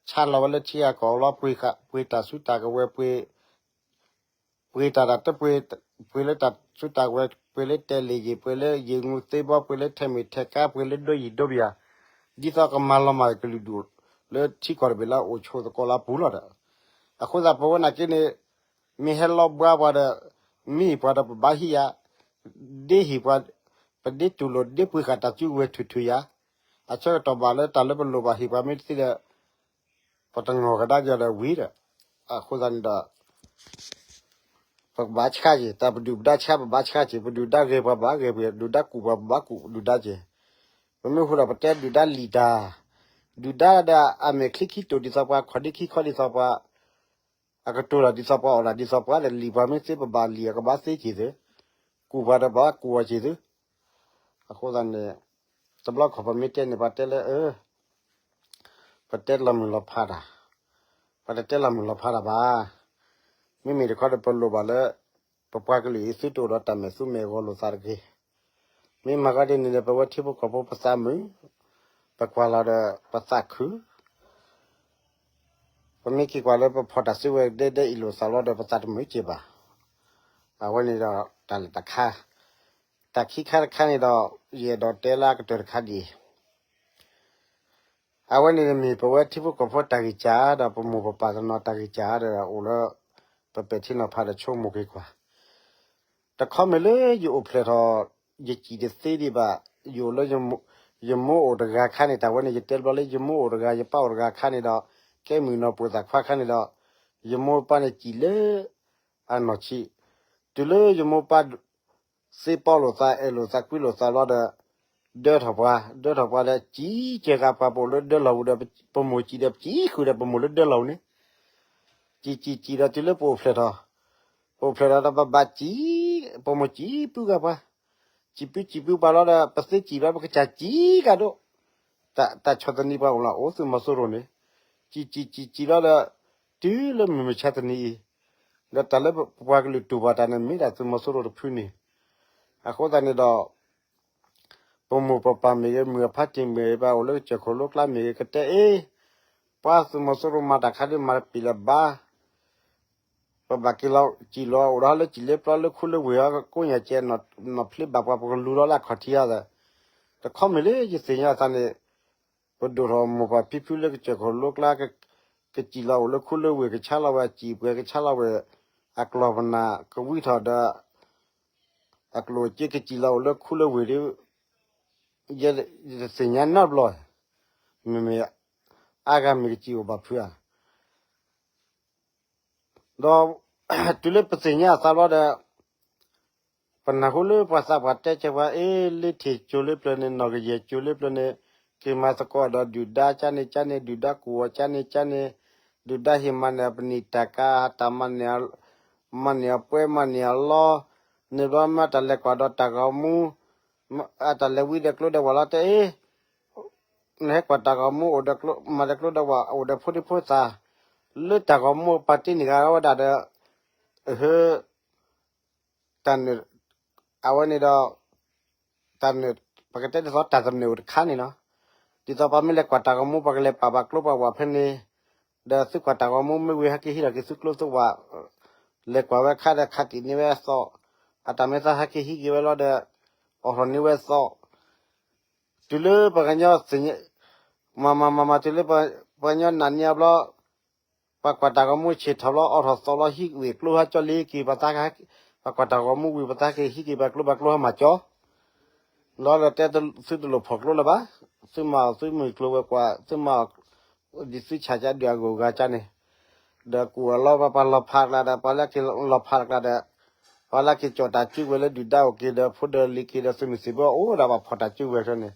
ဆါလီၤဝဲလၢထံဂၤကီၢ်ဘျီ, ပှ့ၤတၢ်စုတၢ်ကဝဲၤ ပှ့ၤတၢ်တၢ်တပှ့ၤ, ပှ့ၤလၢတၢ်စုတၢ်ကဝဲၤ ပှ့ၤလၢတဲာ်လ့ၣ်ယ့ၣ် ပှ့ၤလၢယ့ၣ်ငူသ့ဘီ ပှ့ၤလၢထဲးမ့ၢ်ထဲးကါ ပှ့ၤလၢဒိယံၤဒိဘယၤ, ဒ်သိးကမၤလီၤမၢ်ကလုာ်ဒူၣ်လၢထံကီၢ်တဘ့ၣ်လၢအအိၣ်ဆိးသကိးလၢအပူၤလီၤဒီး, အဃိသတးပဝဲနာ်က့န့ၣ် မ့ၢ်ဟဲလီၤဘှါပှၤဒီး မ့ၢ်ဟံၣ်ပှၤဒီးပဘၣ်ဟံးယၤ, ဒ့ဟံၣ်ပှၤ, ပဒ့တူၢ်လိာ်ဒ့ပှ့ၤဃာ်တၢ်စုကဝဲၤထုးထုးယၤ, အဆၢကတီၢ်ဘၣ်လၢတၢ်လၢပလိၣ်ဘၣ်ဟံၣ်ပှၤမ့ၢ်တသ့ဒီး ပတနီၣ်ကဒါက့ၤအီၤဒီးဝံၤဒီး, အဃိသတးန့ၣ်ဒီး ပကဘၣ်ဆှးက့ၤ တၢ်ပဒုၣ်ပဒါဆှးပဘၣ်ဆှးက့ၤ ပဒုၣ်ဒါဂဲၤပှၤပဘၣ်ဂဲၤပှၤ ဒုၣ်ဒါကူၣ်ပှၤပဘၣ်ကူၣ်ဒုၣ်ဒါက့ၤ, ပမ့ၢ်ဃိဒီးပတဲဒုၣ်ဒါလံာ်တၢ်, ဒုၣ်ဒါဒီးအမဲာ်ချံခံတိာ်ဒ်သိးပှၤ ခီၣ်ဒ့ခံခီဒ်သိးပှၤ အကတိၤတၢ်ဒ်သိးပှၤအီၣ်တၢ်ဒ်သိးပှၤဒီးလံာ်ပှၤမ့ၢ်သ့ပဘၣ်လံာ်အကဘၣ်သ့က့ၤသု, ကူၣ်ပှၤဒီးပဘၣ်ကူၣ်အီၤက့ၤသု, အဃိသတးန့ၣ် တဘျီခီၣ်ပမ့ၢ်တဲန့ၣ် ပှၤတဲလၢအၢ ပတဲလီၤမုၢ်လီၤဖးတၢ်, ပတတဲလီၤမုၢ်လီၤဖးတၢ်ဘၣ်. မ့မ့ၢ်တခီဒီးပလိၣ်ဘၣ်လၢ ပပှၤကလုာ်အံၤသုတအိၣ်ဒီးတၢ်မဲာ်သူမဲာ်ဂီၤလိာ်သးတဂ့ၤ. မ့ၢ်မၤဃီဒ်န့ၣ်ဒီး ပဝဲထံဖိကီၢ်ဖိပသးမုာ်, ပကွၢ်လီၤဒီးပသးခု ပမ့ၢ်က့ၤကွၢ်လၢပဖီၣ်တၢ်စုကဝဲၤဒဲဒဲအံၤလိာ်သးလီၤဒီး ပသးတမုာ်က့ၤဘၣ်. အဝဲန့ၣ်ဒီးတၢ်လၢတခါ, တၢ်ခံခါတခါန့ၣ်ဒီး ယအဲၣ်ဒိးတဲလၢအကတၢၢ်တခါဒ်အံၤ, အဝဲန့ၣ်မ့ၢ်ပဝဲထံဖိကီၢ်ဖိတၢ်ဂံၢ်စၢ်ဒီး ပမိၢ်ပပၢ်တနီၤတၢ်ဂံၢ်စၢ်ဒီး အိၣ်လၢ ပပဲာ်ထံနီၤဖးဒီးဆိကမိၣ်က့ၤကွၢ် တခီမ့ၢ်လၢယအိၣ်ဖျဲၣ်ထီၣ် ယစံၣ်တသ့ဒံးဘၣ်, ယအိၣ်လၢ ယမိၢ်အိၣ်တဂၤခါန့ၣ် တၢ်ဝဲန့ၣ် ယတဲဘျီလၢယမိၢ်အိၣ်တဂၤ ယပၢ်အိၣ်တဂၤခါန့ၣ်ဒီး ကဲမုၢ်နီၢ်ပိာ်သၣ်ခွါခါန့ၣ်ဒီး ယမိၢ်ပၢ်န့ၣ်စံၣ်လၢ အနီၢ်ဆံး, တုၤလၢယမိၢ်ပၢ် သ့ပီလိာ်သး အဲၣ်လိာ်သး ကွံလိာ်သးလီၤဒီး ဒၢထီၣ်ပှၤ, ဒၢထီၣ်ပှၤဒီး စံၣ်ကဲၤဃာ်ပှၤ ပအိၣ်လၢဒၢလီၢ်ပူၤဒီး ပမိၢ်စံၣ်ဒီး ပစံၣ်ဃုာ်ဒီး ပမိၢ်လၢဒၢလီၢ်ပူၤန့ၣ်, စံၣ်စံၣ်စံၣ်ဒီး တုၤလၢပအိၣ်ဖျဲၣ်ထီၣ်, ပအိၣ်ဖျဲၣ်ထီၣ်ဒီး ပဘၣ်စံၣ်, ပမိၢ်စံၣ်ပုၢ်ဃာ်ပှၤ, စံးပုၢ်စံးပုၢ်ပှၤလီၤဒီး ပသ့စံးဘျီ ပကစၢ်စံးကဒီး, တၢ်ဆီၣ်သနံးပှၤအိၣ်လီၤ အိၣ်သုးမီၤစိရိၤန့ၣ်, စံးစံးစံးစံးလီၤဒီး တုၤလၢမုၢ်မဆါတနံၤအံၤ, ဒီးတၢ်လၢပှၤကလုာ်တူၢ်ဘၣ်တၢ်န့ၣ် မ့ၢ်ဒၣ်သုးမီၤစိရိၤတဖုန့ၣ်, အဃိသတးန့ၣ်ဒီး ပမိၢ်ပပၢ်မ့ၢ်ဂ့ၤ မုၢ်အဖါတံၢ်မ့ၢ်ဂ့ၤ ပအိၣ်လၢကစၢၢ်ခိၣ်လိကျါမ့ၢ်ဂ့ၤ ကတဲအ့ၣ်, ပှၤသုးမီၤစိရိၤမၤတၢ်ခါဒ်မၤတပံာ်လၢၤဘၣ်, ပဘၣ်က့ၤလီၤစံၣ်လီၤအိၣ်ဒီးလၢစံၣ်လၢပျီလၢခူလၢဝ့ၢ်အကိးညါကဲ နီၢ်ဖျ့ဘၣ်ပှၤ ပကလူၤလီၤလၢအခီၣ်ထံးအသး, တခီမ့ၢ်လၢယသ့ၣ်ညါအသးန့ၣ်, ပဒိၣ်ထီၣ်မိၢ်ပၢ်ဖံဖုလၢကစၢၢ်ခိၣ်လိကျါ, ကစံၣ်လီၤအိၣ်လၢခူလၢဝ့ၢ် ကဆါလီၤဝဲအစံၣ်ပှဲၤ ကဆါလီၤဝဲအကျီၢ်ပနၢ် ကဝံထီၣ်ဒီး အကျိၣ်အစ့ ကစံၣ်လီၤအိၣ်လၢခူလၢဝ့ၢ်ဒီး ယတသ့ၣ်ညါနီတဘျီ, မ့မ့ၢ်အါဂၤမ့ၢ်ကစံၣ်အိၣ်ဘၣ်ဖုဧါ, ဒီးတုၤလၢပသ့ၣ်ညါအသးဘျီဒီး ပနၢ်ဟူလၢပှၤသးပှၢ်တဲဆၢပှၤ အ့ လ့ထံၣ်ကၠိလၢပျၢၤန့ၣ် နီၢ်ကယဲၢ်ကၠိလၢပျၢၤန့ၣ် က့ၤမၤသကိးဒီးဒုၣ်ဒါကၠါန့ၣ်ကၠါန့ၣ် ဒုၣ်ဒါကူၣ်အီၤကၠါန့ၣ်ကၠါန့ၣ် ဒုၣ်ဒါဟ့ၣ်မၤန့ၢ်အပနံာ်တၢ်ကၤ တၢ်မၤန့ၢ်အပှဲၤ မၤန့ၢ်အလီၢ်, န့ၣ်ဘျီမ့ၢ်တၢ်လဲၤကွၢ်ဒီးတၢ်ဂီၤမူ, အတၢ်လဲၤဝံဒီးကျိဒီးဝးလီၤတဲအ့ နဟဲကွၢ်တၢ်ဂီၤမူအိၣ်ဒီးကျိ မၤဒီးကျိဒီးဝး အိၣ်ဒီးဖိဒံဖိသၣ်, လၢတၢ်ဂီၤမူပာ်တ့ၢ်န့ၢ်ဂၤဝဲဒၣ်ဒီး, အဟၢ, တၢ်နုာ်, အဝဲန့ၣ်ဒီး, တၢ်နုာ်, ပကတဲဒ်သိးတၢ်သနၢၣ်အိၣ်တခါန့ၣ်လီၤ. ဒ်သိးပှၤမ့ၢ်လဲၤကွၢ်တၢ်ဂီၤမူ ပှၤကလဲၤပာ်ဘၣ်ကျိပာ်ဝးဖဲန့ၣ်, ဒီးသုကွၢ်တၢ်ဂီၤမူမ့ၢ်ဝံၤ ဟဲက့ၤဟံးထီၣ်က့ၤသုကျိသုဝး, လဲၤကွၢ်ဝဲခါဒီးခးတံာ်န့ၢ်ဝဲအသီၣ်, အတၢ်မ့ၢ်သးဟဲက့ၤဟံးက့ၤဝဲလီၤဒီး, အိးထီၣ်န့ၢ်ဝဲအသီၣ် တုၤလၢပှၤကညီသ့ၣ်ညါ, မၤမၤမၤမၤတုၤလၢပှၤကညီနာ်န့ၢ်အဘျီ, ပှၤကွၢ်တၢ်ဂီၤမူဆံးထီၣ်ဘျီ အိးထီၣ်သီၣ်လီၤဟံးဝံၤကျိဟဲကၠီလံက့ၤ ပှၤသး, ပှၤကွၢ်တၢ်ဂီၤမူဝံၤ ပှၤသးက့ၤဟံးက့ၤပှၤကျိ ပှၤကျိဟဲမၤကၠီ လီၤဒီးတဲသုတလိၣ်ဖီၣ်ကျိလၢၤဘၣ်, သုမၤအီၤသုမုၢ်ကျိၤဝဲၤကွာ် သုမၤအီၤ, ဒ်သုဆၣ်ကၠါဒုးအဂုၤအဂၤကၠါန့ၣ်, ဒီးကူၣ်အလီၤ ပှၤလီၤဖးတကျါဒီး ပှၤလၢက့ၤလီၤဖးတကျါဒီး, ပှၤလၢက့ၤကၠီၣ်တၢ်စုကဝဲၤလၢဒုၣ်ဒါအိၣ်က့ၤဒီး ဖိဒီးလံၤက့ၤဒီးသုးမုၢ်သံၣ်ဘိအိၣ်ဒီးဘၣ်ဖီၣ်တၢ်စုကဝဲၤခဲန့ၣ်,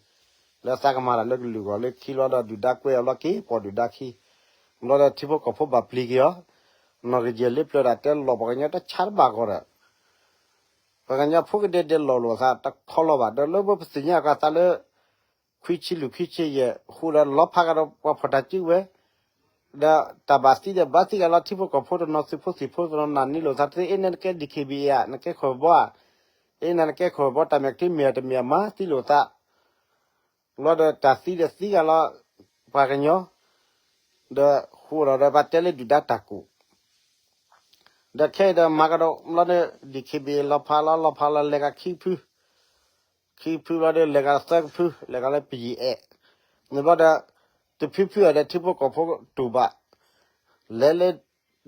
လၢသးကမၤတၢ်လၢကလုာ်ဂီၢ်လၢခံလီၤဒီးဒုၣ်ဒါကွဲအီၤလီၤက့ၤပိာ်ဒုၣ်ဒါခံ, ဘျီဒီးထံဖိကီၢ်ဖိဘၣ်ပျံၤက့ၤအီၤ, နီၢ်ကယဲၢ်လၢပျၢၤဒၣ်တဲလီၤပှၤကညီတဆါတဘၣ်ဂီၤဒီး ပှၤကညီဖိကဒဲဒဲးလီၤလိာ်သးတခီလီၤဘၣ် ဒီးလၢပပသ့ၣ်ညါအကျါသးလၢ ခွံဆံလွံၢ်ခွံဆံယဲၢ် ဃိဒီးလီၤဖးကဒီးပှၤဖီၣ်တၢ်စုကဝဲၤ, ဒီးတၢ်ဘၣ်သံဒီးဘၣ်သံကလီၤ ထံဖိကီၢ်ဖိတနီၤ သုးဖိသံၣ်ဖိတနီၤ နာ်န့ၢ်လိာ်သးသ့ အ့ နကဲ ဒီးခ့ဘံၣ်အ့ နကဲခိၣ်ဘီဧါ, အ့ နကဲခိၣ်ဘီ တၢ်မဲာ်ချံမ့ၢ်တမ့ၢ်မၤသံလိာ်သး လီၤဒီးတၢ်သံဒီးသံကလီၤ ပှၤကညီ, ဒီးဃိဒီးဒီးဘၣ်တဲလၢဒုၣ်ဒါတၢ်ကူၣ် ဒီးခဲအံၤဒီးမၤကဒီးဘျီဒီး ဒီးခ့ဘံၣ်အ့ လီၤဖးလီၤ လီၤဖးလီၤ လဲၤကဒီးခံဖု, ခံဖုဘျီဒီး လဲၤကဒီးသၢကဖု လဲၤကဒီးလၢပယံာ်အဲၣ်, န့ၣ်ဘျီဒီး တဖုဖုအံၤဒီးထံဖိကီၢ်ဖိတူၢ်ဘၣ်, လဲၤလၢ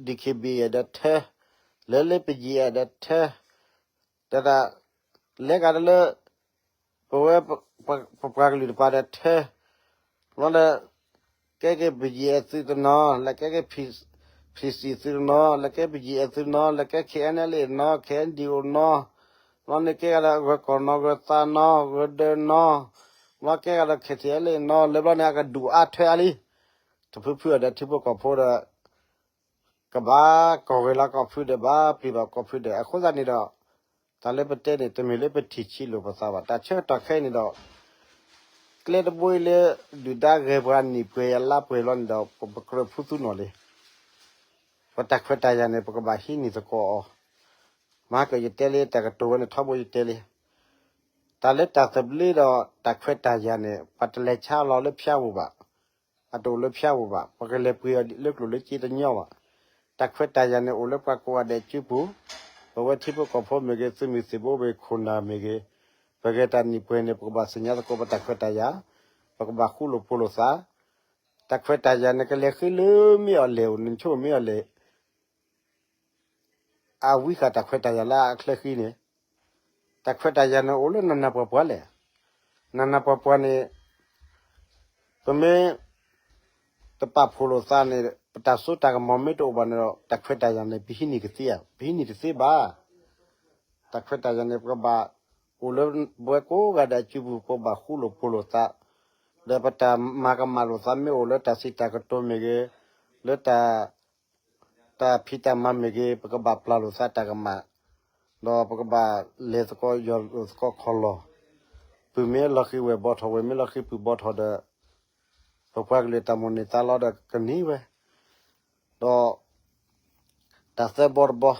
ဒီးခ့ဘံၣ်အ့ ဒီးထၢ, လဲၤလၢပယံာ်အဲၣ်ဒီးထၢ, တဒၣ် လဲၤကဒီးလၢ ပဝဲ ပပှၤကလုာ်တပၤဒီးထၢ, ဘျီဒီး ကဲက့ၤပယံာ်အဲၣ်သုးတနီၤ လဲၤကဲက့ၤ ဖံစံၣ်သုးတနီၤ လဲၤကဲပယံာ်အဲၣ်သုးတနီၤ လဲၤကဲ ခ့ၣ်အဲၣ်အဲၣ်လ့ၣ်တနီၤ ခ့ၣ်အဲၣ်ဒံၣ်အိၣ်တနီၤ, ဘျီန့ၣ်ကဲကဒီးဂၢၤကီၢ်နီၤ ဂၢၤသးနီၤ ဂၢၤဒၢးနီၤ, ဘျီကဲကဒီး ခ့ၣ်ထံၣ်အဲၣ်လ့ၣ်နီၤ လၢဘျီန့ၣ် အကဒူၣ်အါထွဲအါလံ, တဖုဖုအံၤဒီးထံဖိကီၢ်ဖိဒီး ကဘၣ်ကီၢ်ဂ့ၤလီၤကီၢ်ဖုဒီး ဘၣ်ပျံၤဘၣ်ကီၢ်ဖုဒီး အဃိသတးန့ၣ်ဒီး တၢ်လၢပတဲန့ၣ် တမ့ၢ်လၢပထံၣ်ဆံးလိာ်ပသးဘၣ်. တၢ်ဆၢကတီၢ်ခဲအံၤန့ၣ်ဒီး ကျဲတဘိအံၤလၢ ဒုၣ်ဒါဂဲၤပှၤနံၣ်ပှဲၤယၤလါပှဲၤလီၤန့ၣ်ဒီး ပကြၢးဖုသူနီၢ်လံ. ပတၢ်ခွဲးတၢ်ယာ်န့ၣ် ပကဘၣ်ဟံးန့ၢ်သကိးအီၤ. မဟါကၢၢ်ယတဲလံ တၢ်ကတိၤဝဲန့ၣ်ထီဘိယတဲလံ. တၢ်လၢတၢ်သဘျ့ဒီးတၢ်ခွဲးတၢ်ယာ်န့ၣ် ပှၤတလဲၤဆါလီၤလၢဖၠါပူၤဘၣ်. အတအိၣ်လၢဖၠါပူၤဘၣ်. ပကလဲၤပှ့ၤအီၤလၢကျိၣ်လၢစ့တညီဘၣ်. တၢ်ခွဲးတၢ်ယာ်န့ၣ်အိၣ်လၢပှၤကိးဂၤဒဲးစုပူၤ, ပဝဲထံဖိကီၢ်ဖိမ့ၢ်ဂ့ၤ, သုးမုၢ်သံၣ်ဘိမ့ၢ်ဂ့ၤ, ခိၣ်နၢ်မ့ၢ်ဂ့ၤ, ပဂဲၤတၢ်နံၣ်ပှဲၤန့ၣ် ပကဘၣ်သ့ၣ်ညါသကိးပတၢ်ခွဲးတၢ်ယာ်, ပကဘၣ်ဃူလိာ်ဖိးလိာ်သး. တၢ်ခွဲးတၢ်ယာ်န့ၣ် ကလဲၤဃ့လၢမ့ၢ်အီၤလဲၣ်အိၣ် နဆိကမိၣ်မ့ၢ်အီၤလဲၣ် အဝံဃာ်တၢ်ခွဲးတၢ်ယာ်လၢအချၢဃံန့ၣ်, တၢ်ခွဲးတၢ်ယာ်န့ၣ်အိၣ်လၢနးနးပှၤပှၤလဲၣ်. နးနးပှၤပှၤန့ၣ် ပမ့ၢ်တပာ်ဖှိၣ်လိာ်သးန့ၣ် ပတၢ်စိတၢ်ကမီၤမ့ၢ်တအိၣ်ဘၣ်န့ၣ်ဒီး တၢ်ခွဲးတၢ်ယာ်န့ၣ် ပဟံးန့ၢ်ကသ့ဧါ, ပဟံးန့ၢ်တသ့ဘၣ်. တၢ်ခွဲးတၢ်ယာ်န့ၣ် ပကဘၣ်အိၣ်လၢပဝဲကိးဂၤဒဲးအစုပူၤ ပကဘၣ်ဃူလိာ်ဖိးလိာ်သး, ဒီးပတၢ်မၤကမၣ်လိာ်သးမ့ၢ်အိၣ်လၢတၢ်စံးတၢ်ကတိၤမ့ၢ်ဂ့ၤ, လၢတၢ် တၢ်ဖံးတၢ်မၤမ့ၢ်ဂ့ၤ ပကဘၣ်ပျၢ်လိာ်သးတၢ်ကမၣ်, ဒီးပကဘၣ်လဲၤသကိးယီၤသကိးခီၣ်လီၢ်, ပုၢ်မ့ၢ်လီၤဃံၤဝဲၢ်ဘီထီၣ် ဝဲၢ်မ့ၢ်လီၤဃံၤပုၢ်ဘီထီၣ်ဒီး ပပှၤကလုာ်တၢ်မိၣ်န့ၢ်သးလီဒီးကန့ၢ်ဝဲ, ဒီး တၢ်သၢဘီတဘီ,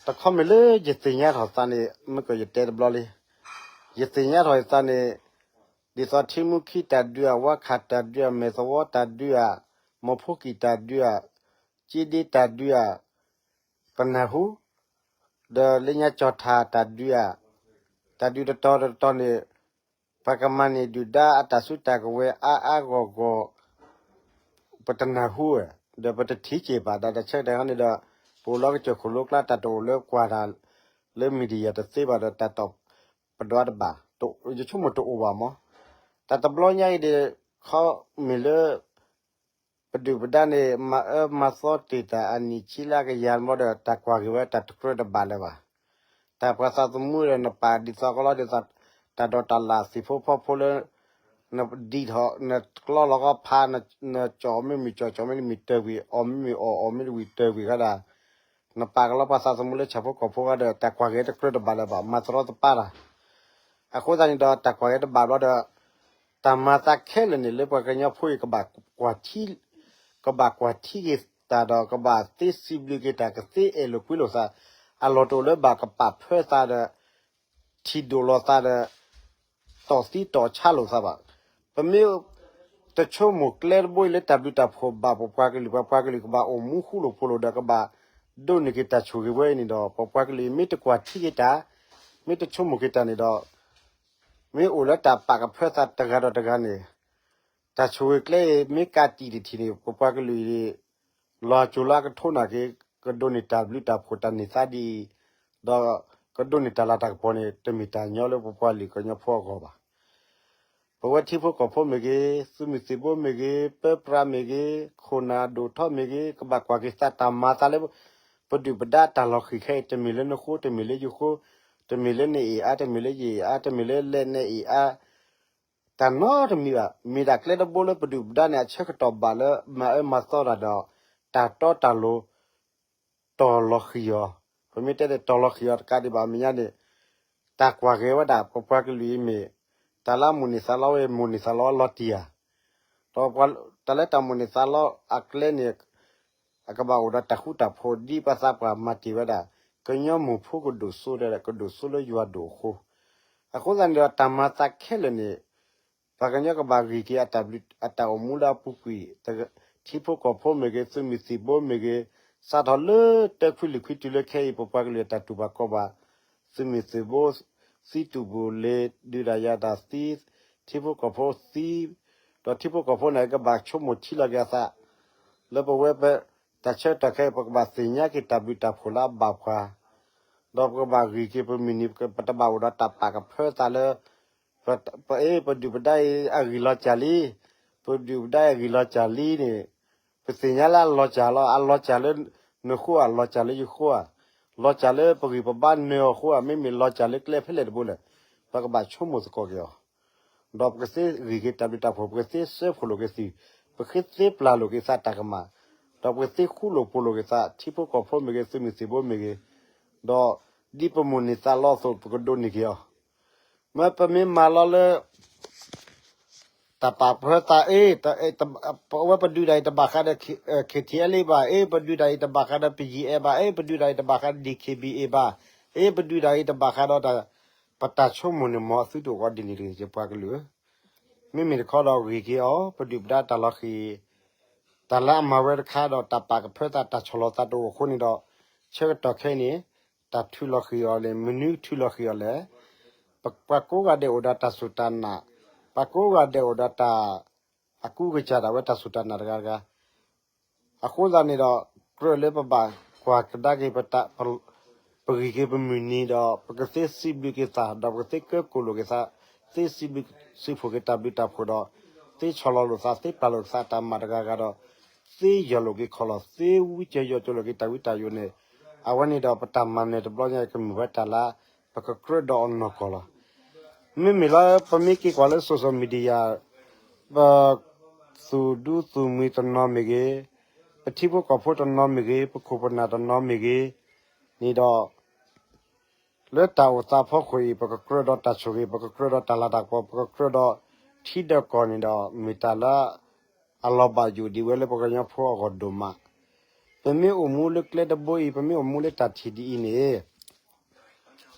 တခီမ့ၢ်လၢယသ့ၣ်ညါထီၣ်သးန့ၣ် မ့ၢ်ကယတဲတဘျီလံ, ယသ့ၣ်ညါထီၣ်ယသးန့ၣ် ဒ်သိးထံမူခံတၢ်ဒုးဧါ, ဝါခၣ်တၢ်ဒုးဧါ, မဲၢ်သဝီတၢ်ဒုးဧါ, မီၢ်ဖိကံၣ်တၢ်ဒုးဧါ, က့ဒ့တၢ်ဒုးဧါ, ပနၢ်ဟူ, ဒီးလၢညါကၠီၣ်ထၣ်တၢ်ဒုးဧါ, တၢ်ဒုးတတီၤတတီၤန့ၣ် ပှၤကမၤန့ၢ်ဒုၣ်ဒါအတၢ်စုတၢ်ကဝဲၤအါအါဂီၢ်ဂီၢ် ပတနၢ်ဟူဝဲ, ဒီးပတထံၣ်က့ၤဘၣ် ဒီးတၢ်ဆၢကတီၢ်ဟီန့ၣ်ဒီး ပအိၣ်လၢကစၢၢ်ခိၣ်လိကျါ တၢ်တအိၣ်လၢကွၢ်တၢ်လၢ media တသ့ဘၣ်ဒီး တၢ်တပဒွးတဘၣ်, ယဆိကမိၣ်တအိၣ်ဘၣ်မး, တၢ်တဘျီညါအံၤဒီး ခီမ့ၢ်လၢ ပဒုၣ်ပဒါန့ၣ် မၤအၢမၤသီတ့ၢ်တၢ်အနံၣ်ဆံလၢကယၤမးဒီး တၢ်ကွၢ်က့ၤဝဲ တၢ်တကြၢးတဘၣ်လၢၤဘၣ်. တၢ်ပှၤသးသမူဒီး နပာ်ဒ်သိးကလီဒ်သိး တၢ်ဒိးတၢ်လၢ်သံၣ်ဖိဖီဖိလၢ နဒံးထီၣ် နကျီလီၤကီဖး နကၠီၣ်မ့ၢ်မုၢ်ကၠီၣ် ကၠီၣ်မ့ၢ်တမံၤတၢ်ဝံၤ အီၣ်မ့ၢ်မုၢ်အီၣ် အီၣ်မ့ၢ်တဝံၤတၢ်ဝံၤဃီဒီး နပာ်ကလီပှၤသးသမူလၢဆၣ်ဖိကီၢ်ဖိဃီဒီး တၢ်ကွၢ်က့ၤတကြၢးတဘၣ်လၢၤဘၣ် မၤသရီသပၢ်တၢ် အဃိသတးန့ၣ်ဒီး တၢ်ကွၢ်က့ၤတဘၣ်ဘျီဒီး တၢ်မၤသးခဲလၢာ်န့ၣ် လၢပှၤကညီဖိအံၤ ကဘၣ်ကွၢ်ထံ ကဘၣ်ကွၢ်ထံက့ၤတၢ်ဒီး ကဘၣ်သ့စံးဘျုးက့ၤတၢ် ကသ့အဲၣ်လိာ်ကွံလိာ်သး အလီၢ်တအိၣ်လၢဘၣ်ကပာ်ဖၢသးဒီး ထံၣ်ဒိၣ်လိာ်သးဒီး တီၢ်သံတီၢ်ဆါလိာ်သးဘၣ်. ပမ့ၢ်တဆိကမိၣ်ကျဲတဘိအံၤလၢတၢ်ဘျုးတၢ်ဖှိၣ်ဘၣ် ပပှၤကလုာ် ပပှၤကလုာ်ကဘၣ်အိၣ်မူဃူလိာ်ဖိးလိာ်ဒီး ကဘၣ်ဒိးန့ၢ်က့ၤတၢ်ဆိၣ်ဂ့ၤဝဲအံၤန့ၣ်ဒီး ပပှၤကလုာ်အံၤ မ့ၢ်တကွၢ်ထံက့ၤတၢ် မ့ၢ်တဆိကမိၣ်က့ၤတၢ်န့ၣ်ဒီး မ့ၢ်အိၣ်လၢတၢ်ပာ်ကဖၢသးတဂၤဒီးတဂၤန့ၣ် တၢ်ဆိၣ်ဂ့ၤကျဲအံၤ မ့ၢ်ကးတံာ်တထံၣ်န့ၣ် ပပှၤကလုာ်အံၤ လီၤစိၤလၢအကထိနာ်က့ၤ ကဒိးန့ၢ်တၢ်ဘျုးတၢ်ဖှိၣ်တၢ်န့ၢ်သါဒ်အံၤ, ဒီးကဒိးန့ၢ်တၢ်လၤတၢ်ကပီၤန့ၣ် တမ့ၢ်တၢ်ညီလၢပပှၤလၢကညီဖိအဂီၢ်ဘၣ်. ပဝဲထံဖိကီၢ်ဖိမ့ၢ်ဂ့ၤ, သုးမုၢ်သံၣ်ဘိမ့ၢ်ဂ့ၤ, ပၢပြးမ့ၢ်ဂ့ၤ, ခိၣ်နၢ်ဒိၣ်ထီမ့ၢ်ဂ့ၤ, ကဘၣ်ကွၢ်က့ၤသးတၢ်မၤသးလၢ ပဒုၣ်ပဒါတၢ်လီၤဃံၤခဲအံၤ တမ့ၢ်လၢနဃိ, တမ့ၢ်လၢယဃိ, တမ့ၢ်လၢနအ့ၣ်အါ, တမ့ၢ်လၢယအ့ၣ်အါ, တမ့ၢ်လၢလဲၣ်နအ့ၣ်အါ တၢ်နီတမံၤဘၣ်. မ့ၢ်ဒၣ်ကျဲတဘိလၢပဒုၣ်ပဒါန့ၣ် အဆၢကတီၢ်ဘၣ်လၢမၤအၢမၤသီတၢ်ဒီး တၢ်တီတၢ်လိၤ တီၢ်လီၤဃံၤအီၤ, ပမ့ၢ်တဲဒၣ်တီၢ်လီၤဃံၤအီၤတကးဒံးဘၣ် အမဲာ်ညါန့ၣ် တၢ်ကွၢ်က့ၤဝဲဒၣ် ပပှၤကလုာ်အံၤမ့ၢ် တၢ်လၢအမိၣ်န့ၢ်သးလီဝဲ မိၣ်န့ၢ်သးလီလီၤတံၢ်ဧါ, ဒီးတၢ်လၢတၢ်မိၣ်န့ၢ်သးလီအကျဲန့ၣ် အကဘၣ်အိၣ်ဒီးတၢ်ဃူတၢ်ဖိးဒ်ပှၤသးပှၢ်မၤတ့ၢ်ဝဲဒၣ် ကညီမိၢ်ဖိကဒိၣ်စိဒီး ကဒိၣ်စိလၢယွၤဒိၣ်အဃိ, အဃိသတးန့ၣ်ဒီး တၢ်မၤသးခဲလၢာ်န့ၣ် ပှၤကညီကဘၣ်ဂံၢ်က့ၤအတၢ်ဘျုးအတၢ်အိၣ်မူလၢအပူၤကွံာ်, ထံဖိကီၢ်ဖိမ့ၢ်ဂ့ၤ, သုးမုၢ်သံၣ်ဘိမ့ၢ်ဂ့ၤ, စးထီၣ်လၢတၢခွံလံၤခွံတုၤလၢခဲအံၤ ပပှၤကလုာ်အတၢ်တူၢ်ဘၣ်ခီၣ်ဘၣ်, သုးမုၢ်သံၣ်ဘိ သံတူၢ်ပူၤလ့ၤ ဒုးတၢ်ယၤတၢ်သံ, ထံဖိကီၢ်ဖိသံ, ဒီးထံဖိကီၢ်ဖိန့ၣ် ကဘၣ်ဆိကမိၣ်ထံလီၤက့ၤအသး လၢပဝဲပ တၢ်ဆၢကတီၢ်ခဲအံၤ ပကဘၣ်သ့ၣ်ညါက့ၤတၢ်ဘျုးတၢ်ဖှိၣ်လၢအဘၣ်ပှၤ, ဒီးပကဘၣ်ဂံၢ်က့ၤပမုၢ်နံၤ ပတဘၣ်အိၣ်ဒီးတၢ်ပာ်ကဖၢသးလၢ ပအဲ ပဒုၣ်ပဒါအံၤ အဂံၢ်လီၤစၢ်လံ, ပဒုၣ်ပဒါအံၤအဂံၢ်လီၤစၢ်လံန့ၣ် ပသ့ၣ်ညါလၢအလီၤစၢ်လီၤ, အလီၤစၢ်လၢနဃိဧါ, လီၤစၢ်လၢယဃိဧါ, လီၤစၢ်လၢပဂံၢ်ပဘါနၢၤအီၤဃိဧါ, မ့မ့ၢ်လီၤစၢ်လၢကျဲဖဲလဲၣ်တဘိလဲၣ်, ပကဘၣ်ဆိကမိၣ်သကိးက့ၤအီၤ ဒီးပကသ့ဂံၢ်က့ၤတၢ်ဘျုးတၢ်ဖှိၣ်, ပကသ့စၢဖှိၣ်လိာ်က့ၤသုး, ပကသ့ပျၢ်လိာ်က့ၤသးတၢ်ကမၣ်, ဒီးပကသ့ဃူလိာ်ဖိးလိာ်က့ၤသး, ထံဖိကီၢ်ဖိမ့ၢ်ဂ့ၤ, သုးမုၢ်သံၣ်ဘိမ့ၢ်ဂ့ၤ, ဒီးဒ်ပမိၣ်န့ၢ်သးလီအသိး ပကဒိးန့ၢ်က့ၤအီၤ. မ့ၢ်ပမ့ၢ်မၤလီၤလၢ တၢ်ပာ်ပၢၤသးအ့ၣ်, ပဝဲပဒုးတၢ်အံၤတဘၣ်ဃးဒီး KTLA ဘၣ်, အ့ၣ် ပဒုးတၢ်အံၤတဘၣ်ဃးဒီး ပယံၤအဲၣ်ဘၣ်, အ့ၣ် ပဒုးတၢ်အံၤတဘၣ်ဃးဒီး DKBA ဘၣ်, အ့ၣ် ပဒုးတၢ်အံၤတဘၣ်ဃးဒီး ပတၢ်ဆိကမိၣ်န့ၣ် မ်အသုတအိၣ်ဃီဒ်န့ၣ်တဂ့ၤ ယပှၤကလုာ်ဧၢ. မ့မ့ၢ်တခီဒီးဂ့ၤက့ၤအီၤ, ပဒုၣ်ပဒါတၢ်လီၤဃံၤ, တၢ်လၢအမၤဝဲတခါဒီး တၢ်ပာ်ကဖၢသးတၢ်ဆီၣ်လီၤသးတအိၣ်အဃိန့ၣ်ဒီး ဆၢကတီၢ်ခဲအံၤန့ၣ် တၢ်ထုးလီၤဃံၤအီၤန့ၣ် မနုၤထုးလီၤဃံၤအီၤလဲၣ်. ပှၤကိးဂၤဒဲးအိၣ်ဒီးတၢ်စူၢ်တၢ်နာ်, ပှၤကိးဂၤဒဲးအိၣ်ဒီးတၢ် အကူအကစၢ်ဒၣ်ဝဲတၢ်စူၢ်တၢ်နာ်တဂၤတဂၤ အဃိသတးန့ၣ်ဒီး ကြၢးလၢပဘၣ်ကွၢ်ကဒါက့ၤ ပဂံၢ်က့ၤပမုၢ်နံၤဒီး ပကသ့စံးဘျုးက့ၤသး ဒီးပကသ့ကၢကိၢ်လိာ်က့ၤသး, သ့စံးဘျုးစံးဖှိၣ်က့ၤတၢ်ဘျုးတၢ်ဖှိၣ်ဒီး သ့ဆီၣ်လီၤလိာ်သး သ့ပျၢ်လိာ်သးတၢ်မၤတဂၤဂၤဒီး သ့ယီၢ်လိာ်က့ၤခီၣ်လီၢ် သ့ဝံကၢယီၤကၠိလိာ်က့ၤတၢ်ဝံတၢ်ယိာ်န့ၣ် အဝဲန့ၣ်ဒီးပတၢ်မၤနၢၤတဘျီညါအံၤ ကမ့ၢ်ဝဲတၢ်လၢ ပကကြၢးဒီးအီၤနီၢ်ကီၢ်လီၤ. မ့မ့ၢ်လၢပမ့ၢ်က့ၤကွၢ်လၢ social media ပသူၣ်ဒူသူၣ်မှံၤတနီၤမ့ၢ်ဂ့ၤ, ပထံဖိကီၢ်ဖိတနီၤမ့ၢ်ဂ့ၤ, ပခိၣ်ပနၢ်တနီၤမ့ၢ်ဂ့ၤန့ၣ်ဒီး လၢတၢ်အိၣ်သးအဖီခိၣ်အံၤ ပကကြၢးဒီးတၢ်ဆိၣ်ဂ့ၤ, ပကကြၢးဒီးတၢ်လၤတၢ်ကပီၤ, ပကကြၢးဒီးထံဒီးကီၢ်န့ၣ်ဒီး မ့ၢ်တၢ်လၢအလီၤဘၣ်ယိၣ်ဒံးဝဲလၢပှၤကညီဖိအဂီၢ်ဒိၣ်မး. ပမ့ၢ်အိၣ်မူလၢကျဲတဘိအံၤ, ပမ့ၢ်အိၣ်မူလၢတၢ်ထံၣ်ဒ်အံၤန့ၣ်,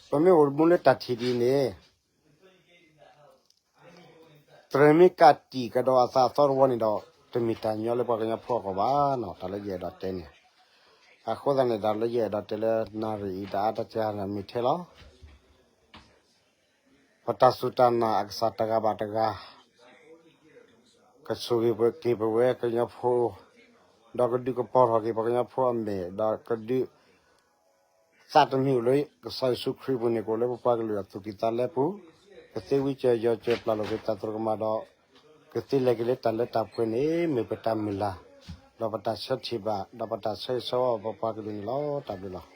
ပမ့ၢ်အိၣ်မူလၢတၢ်ထံၣ်ဒ်အံၤန့ၣ် တြဲၤမ့ၢ်ကးတံာ်ကဒီးအသးအသီတဝီန့ၣ်ဒီး တမ့ၢ်တၢ်ညီလၢပှၤကညီဖိအဂီၢ်ဘၣ်နီၤ, တၢ်လၢယအဲၣ်ဒိးတဲန့ၣ်. အဃိသတးန့ၣ် တၢ်လၢယအဲၣ်ဒိးတဲလၢနၣ်ရံၣ်အံၤတအါတကဲန့ၣ်မ့ၢ်ထဲလီၤ. ပတၢ်စူၢ်တၢ်နာ်အကစၢ်တဂၤဘၣ်တဂၤ ကဆိၣ်ဂ့ၤပှၤက့ၤပဝဲကညီဖိ, ဒီးကဒုးကပီၤထီၣ်က့ၤပှၤကညီဖိအမဲာ်, ဒီးကဒုး သးတမံၤအိၣ်လၢကစၢ်ယ့ၣ်ၡူးခရံာ်အပူၤန့ၣ် ကအိၣ်လၢပပှၤကလုာ်အသူၣ်ကံၢ်သးလဲပူၤ, ကသ့ဝံစၢၤယီၤစၢၤပျၢ်လိာ်က့ၤတၢ်သရူးကမၣ်ဒီး ကသ့လဲၤက့ၤလၢတၢ်လၢတၢ်ပှဲၤန့ၣ် မ့ၢ်ပတၢ်မုၢ်လၢ်, ဒီးပတၢ်ဆၢထံၣ်ဘၣ်, ဒီးပတၢ်ဆၢဂ့ၤဆၢဝါပပှၤကလုာ်န့ၣ်လီၤ. တၢ်ဘျုးလီၤ.